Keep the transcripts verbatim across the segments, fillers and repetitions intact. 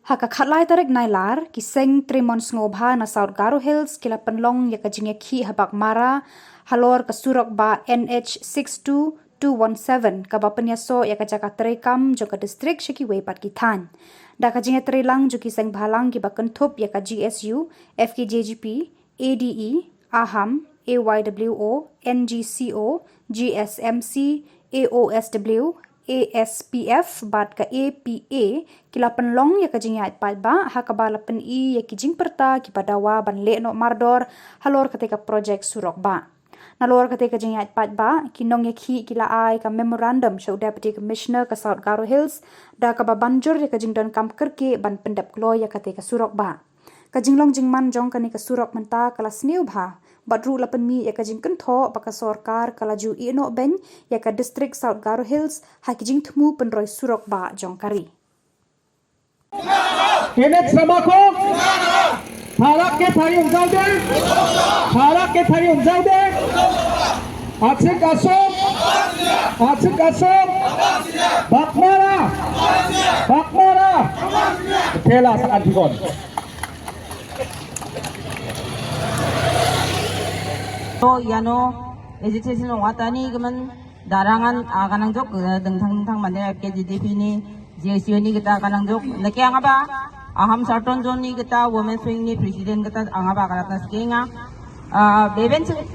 Ha ka khatlai tarik Nailar, ki seng trei mon sngewbha na South Garo Hills ki la pynlong ïa ka jingïakhih ha Baghmara halor ka surok bah N H six two two one seven, kaba pynïasoh ïa ka jaka treikam jong ka district sha kiwei pat ki thaiñ. Da ka jingïatreilang jong ki seng bhalang kiba kynthup ïa ka G S U, F K J G P, A D E, AHAM, A Y W O, N G C O, G S M C, A O S W, A S P F bad ka A P A, ki la pynlong ïa ka jingïaid paidbah, ha kaba la pyni ïa ki jingpyrta kiba dawa ban leh noh mardor halor kata ka projek surok bah. Nalor kata ka jingïaid paidbah, ki nongïakhih ki la ai ka memorandum sha u Deputy Commissioner ka South Garo Hills, da kaba ban jur ïa ka jingdonkam kyrkieh ban pyndep kloi ïa kata ka surok bah. Ka jinglong jingman jong kane ka surok mynta ka la sniew bha, bad ruh la pynmih ïa ka jingkynthoh ba ka sorkar ka la ju ïeh noh beiñ ïa ka district South Garo Hills ha ki jingthmu pynroi surok bah jong ka ri. N H sama ko, tharak ke thari umjau de, tharak ke thari umjau de, achik asok, achik asok, Baghmara, Baghmara, thela sa antikon. To ïano agitation ong atani kemen darangan, ah, kanang jok, eh, dengthang dengthang mane F K J G P ni, G S U ni kita kanang jok. Leki anga ba, AHAM Southern Zone ni kita, Women's Wing ni President kita anga ba karatna skenga. Ah, beben seng-,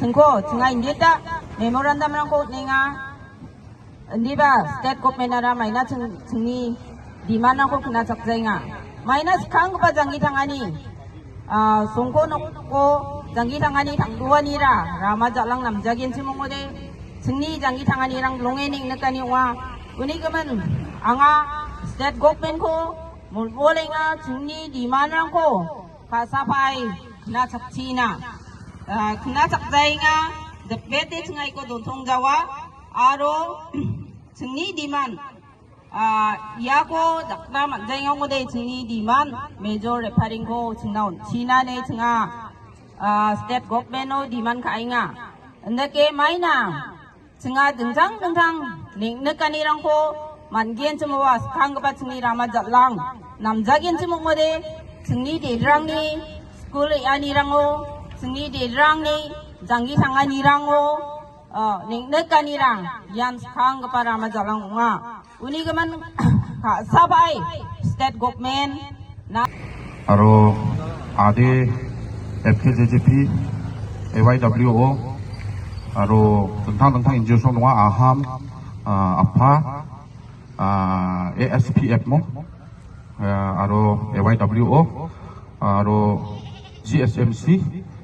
sengko, senga indita, memorandum rangko ninga, Ynda ba state government ara maina ching-, chingni demand nangko khynnah chakjai nga. Maina skang kpa janggi thangani. Ah, songko nokko janggi thangani thangduani ra. Rama jalang namjagin chimong ode. Chingni janggi thangani rang longe ning nekani wa. Uni kemen anga state government ko mulmole nga chingni demand nangko. Ka sapai khynnah chakchi na. Ah, khynnah chakjai nga. Depete chingai ko dontong jawa. Aro, chingni demand. Ah, ïa ko dakna man jai ngong de chingni demand. Major repairing ko chingna un. China ne chinga, ah, state government o demand ka ai nga. Ynda ke maina. Chinga dengthang dengthang. Ning ne kani rang ko. Man gen chimo wa skang kpa chingni rama jatlang. Nam jagin chimo ngode. Chingni de rang ni. School ani rang o. Chingni de rang ni. Janggi thangani rang o. Oh, ning ne kani rang, yan skang kpa rama jalang nga. Uni kemen ka sabai state government na. Aro ade F K J G P, A Y W O, aro tentang tentang N G O song nunga AHAM, ah, APA, ah, A S P F mo, ah, aro A Y W O, aro G S M C,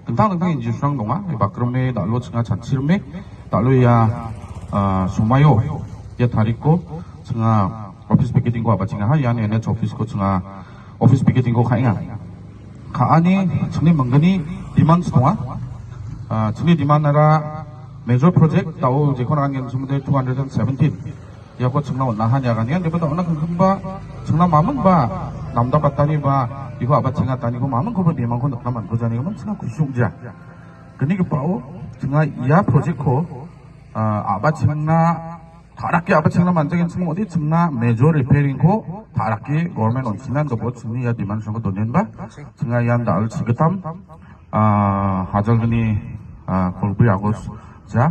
tentang tentang N G O song nunga, bakram me, daklo chinga chansir me, daklo ya, ah, sumayo, ya tariko, chinga office picketing ko apa chinga ha, ya ne ne office ko chinga office picketing ko khainga. Ka ani, chingni mangani demand stunga, ah, chingni demand ara major project, tau jekon angin sumde two hundred and seventeen. Ya ko chingna na han ya kan yan, deba ta na kung ba chingna mamang ba namda patani ba iko aba chinga tani ko mamang ko ba demand ko na man ko jani ko man chingna kusung ja. Kani ke pau chingna ya project ko, ah, aba chingna tharak ya aba chingna man jagin chingna odi chingna major repairing ko tharak ke government on chingna ko bot chingni ya demand sang ko donen ba chingna yan dal sigetam. Ah, hajal gini, ah, kulbri August ja.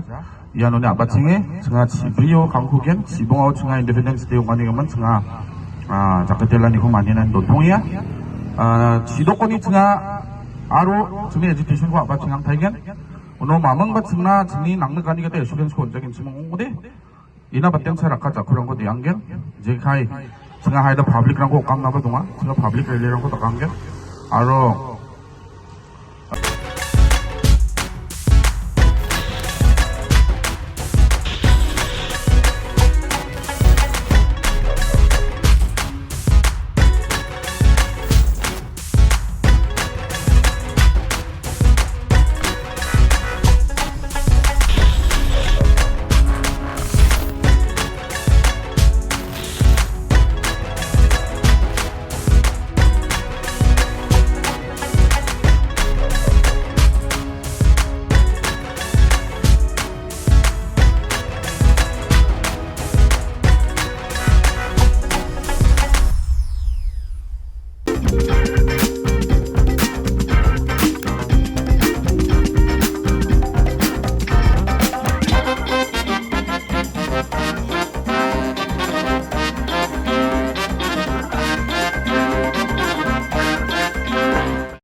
Ïa noni apa chinge, chinga chibrio kangku gen, chibong au chinga Independence Day umani gaman chinga, ah, jakatela ni kumani nan dontong ya. Ah, chidok ni chinga aro chini agitation ko apa chingang thai gen. Uno mamang ba chinga chini nang ne kani kata assurance ko jakin chimong ode. Ina bateng sa raka jaku rangko di anggen. Jekai. Singa hai da public rangko kam na ba dunga. Singa public rally rangko ta kam gen. Aro